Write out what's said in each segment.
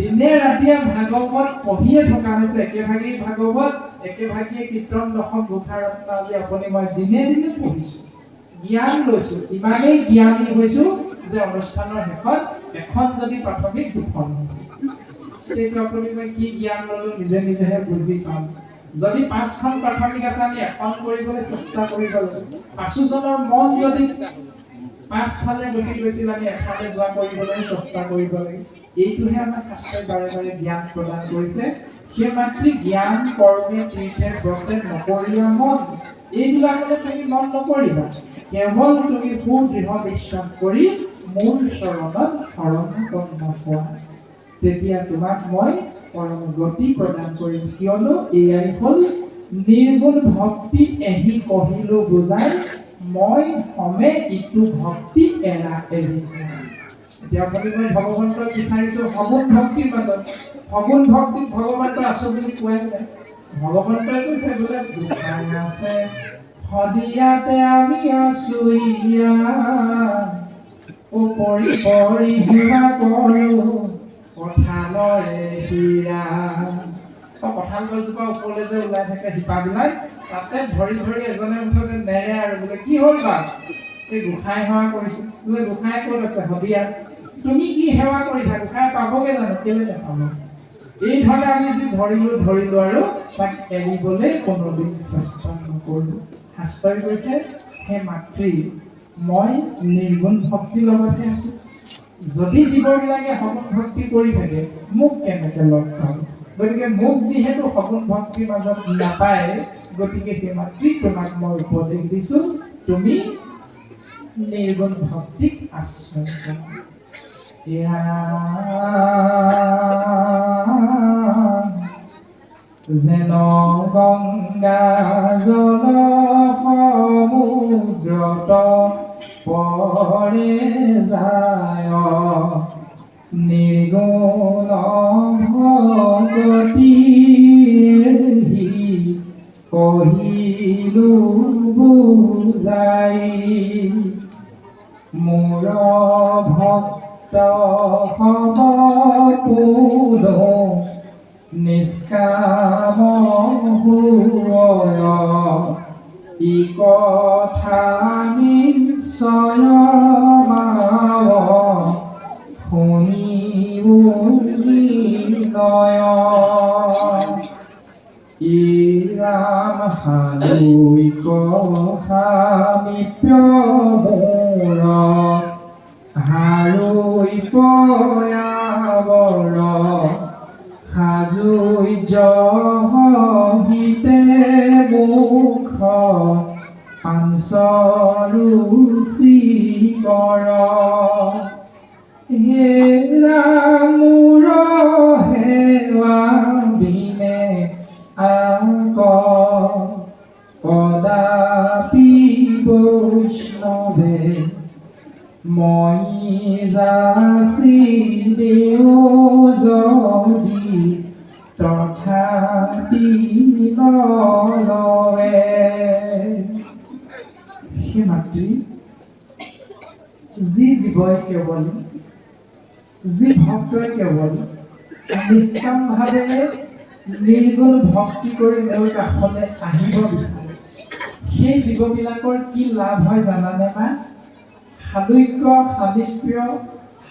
দিনে ৰাতিয়ে ভাগৱত পঢ়িয়ে থকা হৈছে, একেভাগেই ভাগৱত, একেভাগিয়ে কীৰ্তন, দশম, ঘোষা, ৰত্ন আজি আপুনি মই দিনে দিনে পঢ়িছো, জ্ঞান লৈছো। ইমানেই জ্ঞানী হৈছো যে অনুষ্ঠানৰ শেষত এখন যদি প্ৰাথমিক, দুখন হৈছে। সেইটো আপুনি মই কি জ্ঞান ললো নিজে নিজেহে বুজি পাম। যদি পাঁচখন প্ৰাথমিক আছে, আমি এখন কৰিবলৈ চেষ্টা কৰিব লাগে। পাঁচোজনৰ মন যদি পাঁচফালে গুচি গৈছিল, আমি এফালে যোৱা কৰিবলৈ চেষ্টা কৰিব লাগে। এইটোহে আমাক শাস্ত্ৰই বাৰে বাৰে জ্ঞান প্ৰদান কৰিছে। সেই মাতৃ, জ্ঞান কৰ্মে তীৰ্থে ব্ৰতে নকৰিয়া মন, এইবিলাকলৈ তুমি মন নকৰিবা। কেৱল তুমি সুদৃঢ় বিশ্বাস কৰি মোৰ চৰণত শৰণাপন্ন হোৱা, তেতিয়া তোমাক মই পৰম গতি প্ৰদান কৰিম। কিয়নো এয়াই হ'ল নিৰ্গুণ ভক্তি, এহি কহিলো বুজাই, মই সমে ইটো ভক্তি এৰা এৰি। এতিয়া আপুনি মই ভগৱন্তক বিচাৰিছো সগুণ ভক্তিৰ মাজত। সগুণ ভক্তিত ভগৱন্ত আছো বুলি কোৱাই নাই। ভগৱন্তই কৈছে বোলে, গোসাঁই আছে শদিয়াতে, আমি আছো ইয়াত, পৰি পৰি সেৱা কৰো কঁঠালৰে হীৰা। কঁঠাল গছজোপা ওপৰলৈ যে ওলাই থাকে শিপাবিলাক, তাতে ধৰি ধৰি এজনে মুঠতে নেৰে আৰু। বোলে, কি হ'ল বা? এই গোসাঁই সেৱা কৰিছো। বোলে, গোসাঁই ক'ত আছে? শদিয়াত। তুমি কি সেৱা কৰিছা? গোসাঁই পাবগে জানো? কেলে নাপাব? এই ধৰণে আমি যি ধৰিলো ধৰিলো আৰু তাক এৰিবলৈ কোনোদিন চেষ্টা নকৰো। শাস্ত্ৰই কৈছে, হে মাতৃ, মই নিৰ্গুণ ভক্তিৰ লগতহে আছো। যদি জীৱবিলাকে সগুণ ভক্তি কৰি থাকে, মোক কেনেকে লগ পাব? গতিকে মোক যিহেতু সগুণ ভক্তিৰ মাজত নাপায়, গতিকে সেই মাতৃ, তোমাক মই উপদেশ দিছো, তুমি নিৰ্গুণ ভক্তিক আশ্ৰয় কৰা। এয়া যেন গংগা জল সমুদ্ৰত পৰে যায়, নিৰ্গুণ ভকতি কহিলো বুজাই। মোৰ ভক্ত সম কোনো নিষ্কাম হোৱয়, ই কথা নিশ্চয় মাৱ শুনিও নিৰ্ণয়। ই ৰাম, সালৈক সামীপ্য মোৰ হাৰৈ পয়াবৰ সাজুৰ্য সহিতে মুখ পাঞ্চ ৰুচি কৰ। হে ৰাম, মোৰ সেৱা বিনে আক কদাপি বৈষ্ণৱে মই যাচি দিওঁ যদি তথাপি নলৱে। হে মাতৃ, যি জীৱই কেৱল, যি ভক্তই কেৱল নিষ্কামভাৱে নিৰ্গুণ ভক্তি কৰি মোৰ কাষলৈ আহিব বিচাৰে, সেই জীৱবিলাকৰ কি লাভ হয় জানানে মা? সালোক্য, সামীপ্য,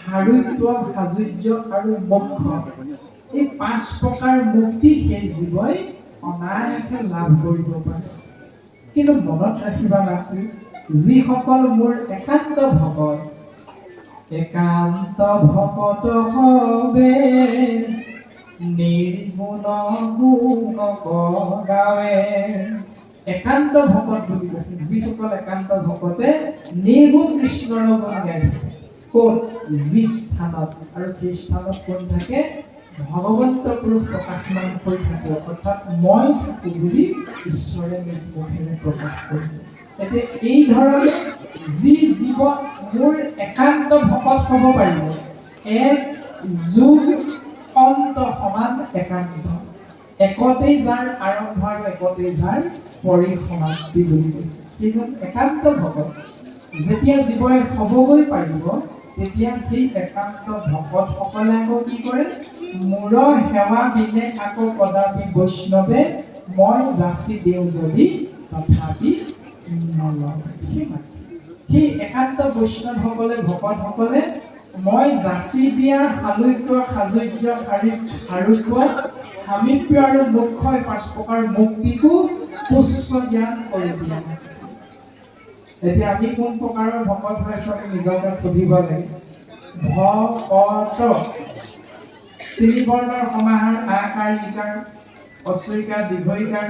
সাৰুপ্য, সাযুজ্য আৰু মোক্ষ, এই পাঁচ প্ৰকাৰ মুক্তি সেই জীৱই অনায়াসে লাভ কৰিব পাৰে। কিন্তু মনত ৰাখিবা মাতৃ, যিসকল মোৰ একান্ত ভকত, একান্ত ভকত সবে নিৰ্গুণ গুণক গাৱে। একান্ত ভকত বুলি কৈছে, যিসকল একান্ত ভকতে নিৰ্গুণ কৃষ্ণৰ গুণ গাই থাকে। ক'ত? যি স্থানত, আৰু সেই স্থানত কোন থাকে? ভগৱন্ত পুৰুষ প্ৰকাশমান হৈ থাকে, অৰ্থাৎ মই থাকো বুলি ঈশ্বৰে নিজ মুখেৰে প্ৰকাশ কৰিছে। এতিয়া এই ধৰণে যি জীৱ মোৰ একান্ত ভকত হ'ব পাৰিব, এক যোগ অন্ত সমান একান্ত, একতেই যাৰ আৰম্ভ আৰু একতেই যাৰ পৰিসমাপ্তি বুলি কৈছে, সেইজন একান্ত ভকত যেতিয়া জীৱই হ'বগৈ পাৰিব, তেতিয়া সেই একান্ত ভকতসকলে আকৌ কি কৰে? মোৰ সেৱা বিনে আকৌ কদাপি বৈষ্ণৱে মই যাচি দিওঁ যদি তথাপি নলয়। সেই একান্ত বৈষ্ণৱসকলে, ভকতসকলে মই যাচি দিয়া সালোক্য, সাযুজ্য, সাৰূপ্য, সামীপ্য আৰু মোক্ষ পাঁচ প্ৰকাৰ মুক্তিকো তুচ্ছ জ্ঞান কৰি দিয়া। এতিয়া আমি কোন প্ৰকাৰৰ ভকত হৈছো আমি নিজকে সুধিব লাগে। ভকত তিনি বৰ্ণৰ সমাহাৰ, আকাৰ, ইকাৰ, অস্বৈকাৰ, দীৰ্ঘইকাৰ,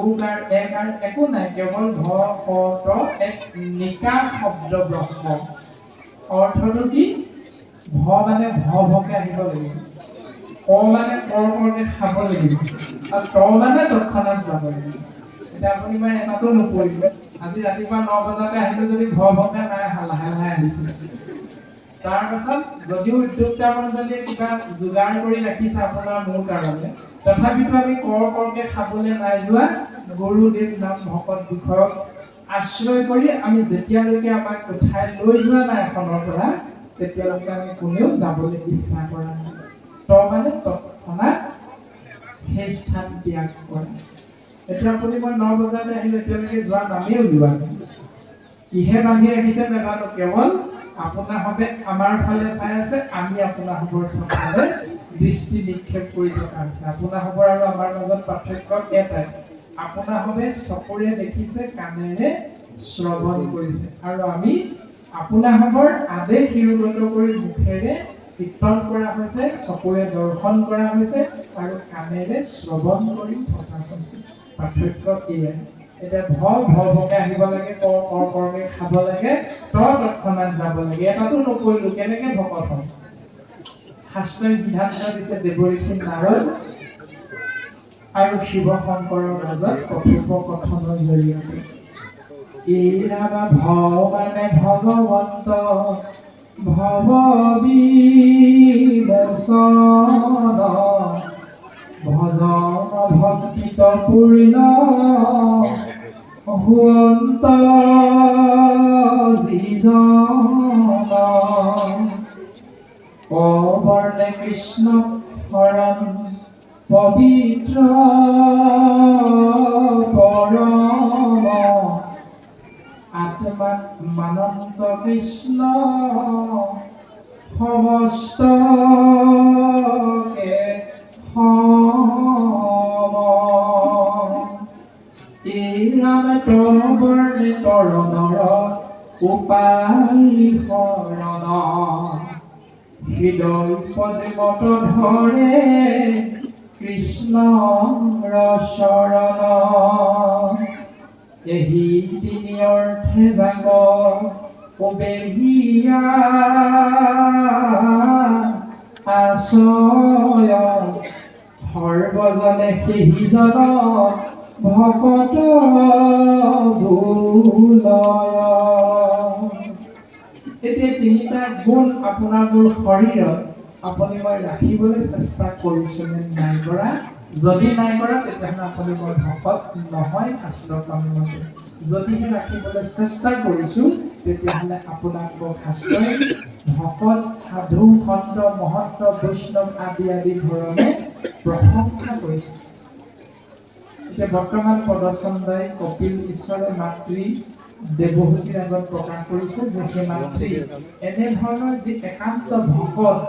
উকাৰ, একাৰ একো নাই, কেৱল ভকত এক নিকা শব্দ ব্ৰহ্ম। অৰ্থটো কি? ভ মানে ভ ভকে আহিব লাগিব, ক মানে কৰ কৰকে খাব লাগিব, আৰু ত মানে তৎক্ষণাত যাব লাগিব। এতিয়া আপুনি মই এটাতো নপৰিব। আজি ৰাতিপুৱা 9 বজাতে আহিলো, যদি ভ ভকে নাই, লাহে লাহে আহিছো। তাৰ পাছত যদিও উদ্যোক্তা মণ্ডলীয়ে কিবা যোগাৰ কৰি ৰাখিছে আপোনাৰ মোৰ কাৰণে, তথাপিতো আমি কৰ কৰকে খাবলৈ নাই যোৱা। গুৰুদেৱ নাম ভকত বিষয়ক আশ্ৰয় কৰি আমি যেতিয়ালৈকে আমাক উঠাই লৈ যোৱা নাই এখনৰ পৰা, তেতিয়ালৈকে আমি কোনেও যাবলৈ ইচ্ছা কৰা নাই। ত মানে তৎক্ষণাত সেই স্থান ত্যাগ কৰা। এতিয়া আপুনি মই 9 বজাতে আহিলো, এতিয়ালৈকে যোৱা নামেই উলিওৱা নাই। কিহে বান্ধি ৰাখিছে নাজানো, কেৱল আপোনাৰ হবে আমাৰ ফালে চাই আছে, আমি আপোনাৰ হবৰ চকুৰে দৃষ্টি নিক্ষেপ কৰি থকা হৈছে। আপোনাৰ হবৰ আৰু আমাৰ মাজত পাৰ্থক্য এটাই, আপোনাৰ হবে চকুৰে দেখিছে, কাণেৰে শ্ৰৱণ কৰিছে, আৰু আমি আপোনাৰ হবৰ আদেশ শিৰোগত কৰি মুখেৰে কীৰ্তন কৰা হৈছে, চকুৰে দৰ্শন কৰা হৈছে, আৰু কাণেৰে শ্ৰৱণ কৰি থকা হৈছে। পাৰ্থক্য এয়াই। এতিয়া ভ ভ ভকে আহিব লাগে, ক কৰ কৰকে খাব লাগে, ত তৎক্ষণাত যাব লাগে। এটাতো নকৰিলো, কেনেকে ভকত হ'ম? শাস্ত্ৰই সিদ্ধান্ত দিছে দেৱঋষি নাৰদ আৰু শিৱ শংকৰৰ মাজত কথোপকথনৰ জৰিয়তে। এই ৰাম ভৱানে ভগৱন্ত ভৱ বিমোচন ভজন ভক্তিত পূৰ্ণ হুৱন্ত যিজন অবৰ্ণে কৃষ্ণ শৰণ পবিত্ৰ পৰম আত্মাক মানন্ত কৃষ্ণ সমস্তকে সম। এই ৰাম বৰ্ণে তৰণৰ উপায় শৰণ হৃদয় পদ্মত ধৰে কৃষ্ণৰ চৰণ। এহি তিনি অৰ্থে যাক অবেহিয়া আচয় সৰ্বজনে সেহি জন ভকত বোলয়। এতিয়া তিনিটা গুণ আপোনাৰ মোৰ শৰীৰত আপুনি মই ৰাখিবলৈ চেষ্টা কৰিছোনে নাই কৰা? যদি নাই কৰা, তেতিয়াহ'লে আপুনি মই ভকত নহয় শাস্ত্ৰ মতে। যদিহে ৰাখিবলৈ চেষ্টা কৰিছো, তেতিয়াহ'লে আপোনাক মোক শাস্ত্ৰই ভকত, সাধু, সন্ত, মহন্ত, বৈষ্ণৱ আদি আদি ধৰণে প্ৰশংসা কৰিছে। এতিয়া বৰ্তমান পদচন্দ্ৰই কপিল ঈশ্বৰে মাতৃ দেৱহূতিৰ আগত প্ৰকাশ কৰিছে যে সেই মাতৃ, এনেধৰণৰ যি একান্ত ভকত,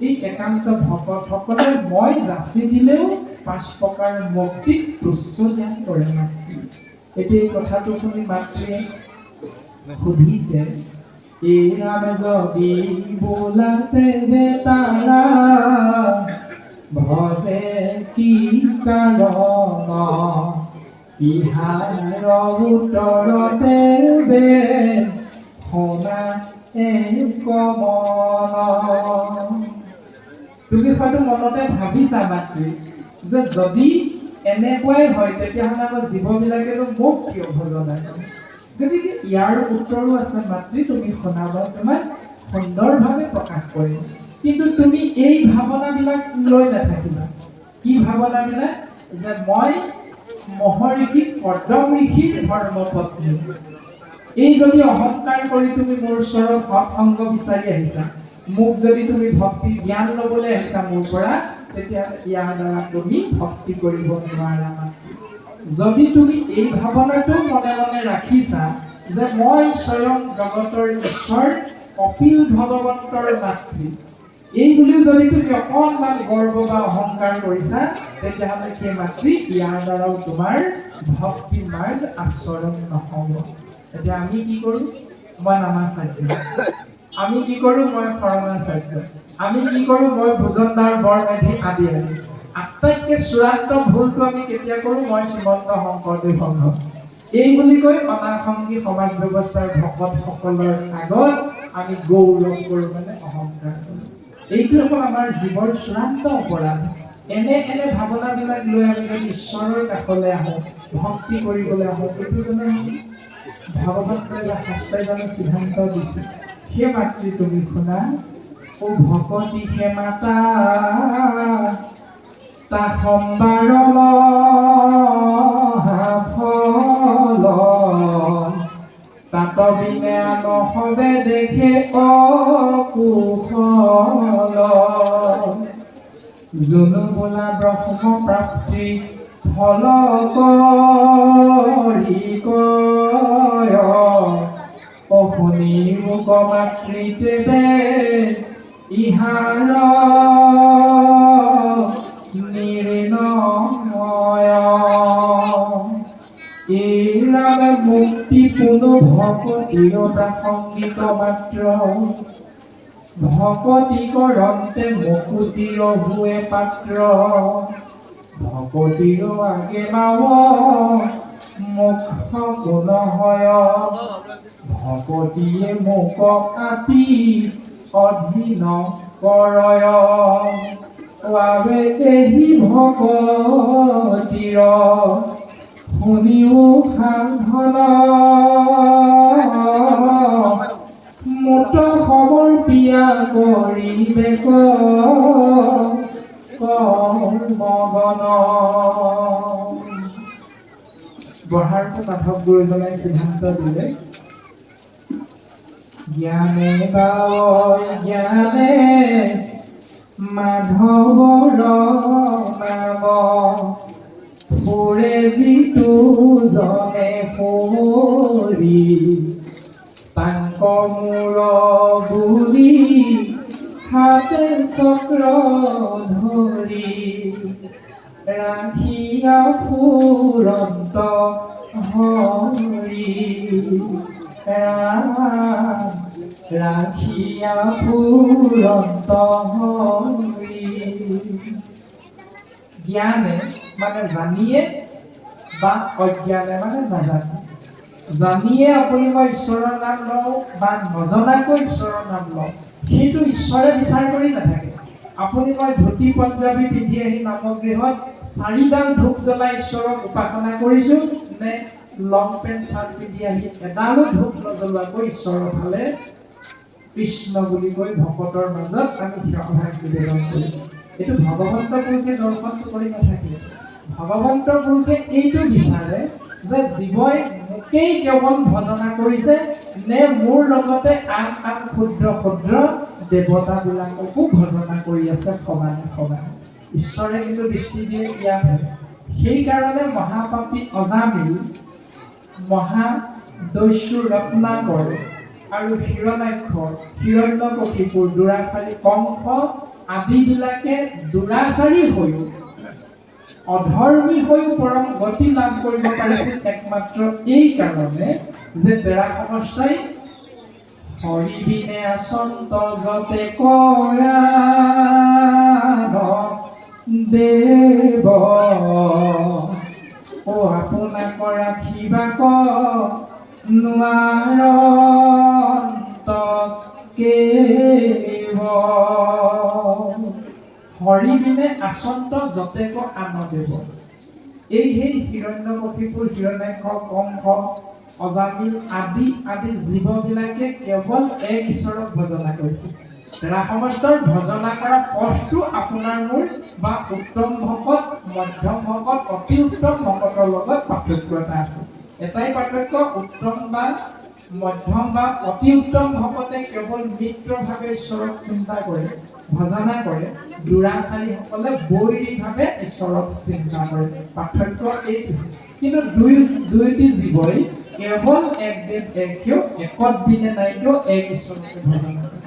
এই একান্ত ভকতসকলে মই যাচি দিলেও পাঁচ প্ৰকাৰ মুক্তিক তুচ্ছ জ্ঞান কৰে মাতৃ। এতিয়া এই কথাটো শুনি মাতৃয়ে সুধিছে, এই ৰাম যদি বোলাতে তাৰা ভজে কি কাৰণ, ইহাৰ উত্তৰতে শুনা এক মন। তুমি হয়তো মনতে ভাবিছা মাতৃ, যে যদি এনেকুৱাই হয় তেতিয়াহ'লে আমাৰ জীৱবিলাকেনো মোক কিয় ভজনা কৰে? গতিকে ইয়াৰ উত্তৰো আছে মাতৃ, তুমি শুনাবা, তোমাক সুন্দৰভাৱে প্ৰকাশ কৰিম। কিন্তু তুমি এই ভাৱনাবিলাক লৈ নাথাকিবা। কি ভাৱনাবিলাক? যে মই মহৰ্ষি কৰ্দম ঋষিৰ ধৰ্মপত্নী, এই যদি অহংকাৰ কৰি তুমি মোৰ ওচৰত সৎসংগ বিচাৰি আহিছা, মোক যদি তুমি ভক্তি জ্ঞান ল'বলৈ আহিছা মোৰ পৰা, তেতিয়াহ'লে ইয়াৰ দ্বাৰা তুমি ভক্তি কৰিব নোৱাৰা। যদি তুমি এই ভাৱনাটো মনে মনে ৰাখিছা যে মই স্বয়ং জগতৰ ঈশ্বৰ কপিল ভগৱন্তৰ মাতৃ, এই বুলিও যদি তুমি অকণমান গৰ্ব বা অহংকাৰ কৰিছা, তেতিয়াহ'লে সেই মাতৃ ইয়াৰ দ্বাৰাও তোমাৰ ভক্তি মাৰ্গ আচৰণ নহ'ব। এতিয়া আমি কি কৰোঁ? মই নামাচাৰ্য। আমি কি কৰোঁ? মই শৰণাচাৰ্য। আমি কি কৰোঁ? মই ভোজনদাৰ বৰমেধি আদি আদি। আটাইতকৈ চূড়ান্ত ভুলটো আমি কেতিয়া কৰোঁ? মই শ্ৰীমন্ত শংকৰদেৱ সংঘ এই বুলি কৈ অনাসংগী সমাজ ব্যৱস্থাৰ ভকতসকলৰ আগত আমি গৌৰৱ কৰোঁ, মানে অহংকাৰ কৰোঁ। এইটো হ'ল আমাৰ জীৱৰ চূড়ান্ত অপৰাধ। এনে এনে ভাৱনাবিলাক লৈ আমি যদি ঈশ্বৰৰ কাষলৈ আহোঁ, ভক্তি কৰিবলৈ আহোঁ, এইটো জানো ভগৱন্তই বা শাস্ত্ৰই জানো সিদ্ধান্ত দিছে? সেই মাতৃ তুমি শুনা, ও ভকতি সে মাতা তাসম্বাৰ মহাফল, তাত বিনে আন সবে দেখে অকুশল। যোনো বোলা ব্ৰহ্ম প্ৰাপ্তি ফল কৰি কয়, অশুনি মোক মাতৃ তেবে ইহাৰ নিৰ্ণয়। এই নামে মুক্তি পুনঃ ভকতিৰ প্ৰাসংগিক মাত্ৰ, ভকতি কৰন্তে মুকুতিৰ হুৱে পাত্ৰ। ভকতিৰ আগে মাৱ মোক্ষ কোন হয়, ভকতিয়ে মোক আপি অধীন কৰয়। ৱাবে এহি ভকতিৰ শুনিও সাধন, মোত সমৰ্পিয়া কৰিবে কৰ্মগণ। বঢ়াৰ্থ মাধৱ গুৰুজনাই সিদ্ধান্ত দিলে, জ্ঞানে বায় জ্ঞানে মাধৱৰ নাম, ফুৰে যিটো জনে সুঁৱৰি, তাঙ্ক মোৰ বুলি হাতে চক্ৰ ধৰি, ৰাখিয়া ফুৰন্ত হৰি। ৰাম ৰাখিয়া ফুৰন্ত হৰি। জ্ঞানে মানে জানিয়ে বা অজ্ঞানে মানে নাজানে। জানিয়ে আপুনি মই ঈশ্বৰৰ নাম লওঁ বা নজনাকৈ ঈশ্বৰৰ নাম লওঁ, সেইটো ঈশ্বৰে বিচাৰ কৰি নাথাকে। আপুনি মই ধুতি পঞ্জাবী পিন্ধি আহি নামগৃহত চাৰিডাল ধূপ জ্বলাই ঈশ্বৰক উপাসনা কৰিছো নে লং পেণ্ট চাৰ্ট পিন্ধি আহি এডালো ধূপ নজ্বলোৱাকৈ ঈশ্বৰৰ ফালে কৃষ্ণ বুলি কৈ ভকতৰ মাজত আমি সেৱাভাগ নিবেদন কৰিছো, এইটো ভগৱন্ত পুৰুষে দৰ্শনটো কৰি নাথাকে। ভগৱন্ত পুৰুষে এইটো বিচাৰে যে জীৱই মোকেই কেৱল ভজনা কৰিছে নে মোৰ লগতে আন আন ক্ষুদ্ৰ ক্ষুদ্ৰ দেৱতাবিলাককো ভজনা কৰি আছে সমানে সমানে। ঈশ্বৰে কিন্তু দৃষ্টি দিয়ে ইয়াতহে। সেইকাৰণে মহাপাপী অজামিল, মহাদস্যু ৰত্নাকৰ আৰু হিৰণ্যাক্ষ, হিৰণ্যকশিপুৰ, দুৰাচাৰী কংস আদিবিলাকে দুৰাচাৰী হৈও অধৰ্মী হৈও পৰম গতি লাভ কৰিব পাৰিছিল একমাত্ৰ এই কাৰণে যে তেৰা সমস্তাই হৰি বিনে আচন্ত যতে কয়ান দেৱ, ও আপোনাক ৰাখিবাক নোৱাৰন্ত কেৱ। হৰি বিনে আচন্ত যতেক আন দেৱ। এই সেই হিৰণ্যকশিপুৰ, হিৰণ্যাক্ষ, কংস, অজামিল আদি আদি জীৱবিলাকে কেৱল এক ঈশ্বৰক ভজনা কৰিছিল। তেৰা সমস্তৰ ভজনা কৰা পথটো আপোনাৰ মোৰ বা উত্তম ভকত, মধ্যম ভকত, অতি উত্তম ভকতৰ লগত পাৰ্থক্য এটা আছে। এটাই পাৰ্থক্য, উত্তম বা মধ্যম বা অতি উত্তম ভকতে কেৱল মিত্ৰভাৱে ঈশ্বৰক চিন্তা কৰে, ভজনা কৰে। দুৰাচাৰীসকলে বৈৰীভাৱে ঈশ্বৰক চিন্তা কৰে। পাৰ্থক্য এইটো। কিন্তু দুয়োটি জীৱই কেৱল এক দেৱ এক সেৱ, একত দিনে নাইকিয় এক ঈশ্বৰকে ভজনা কৰে।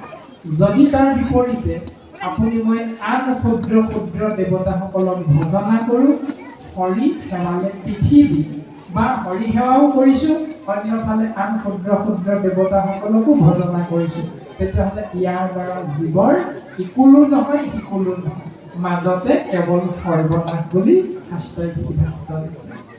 যদি তাৰ বিপৰীতে আপুনি মই আন ক্ষুদ্ৰ ক্ষুদ্ৰ দেৱতাসকলক ভজনা কৰোঁ, হৰি সেৱালে পিঠি দি বা হৰি সেৱাও কৰিছোঁ, অন্যফালে আন ক্ষুদ্ৰ ক্ষুদ্ৰ দেৱতাসকলকো ভজনা কৰিছোঁ, তেতিয়াহ'লে ইয়াৰ দ্বাৰা জীৱৰ ইকুলো নহয় সিকুলো নহয়, মাজতে কেৱল সৰ্বনাশ বুলি শাস্ত্ৰই সিদ্ধান্ত দিছে।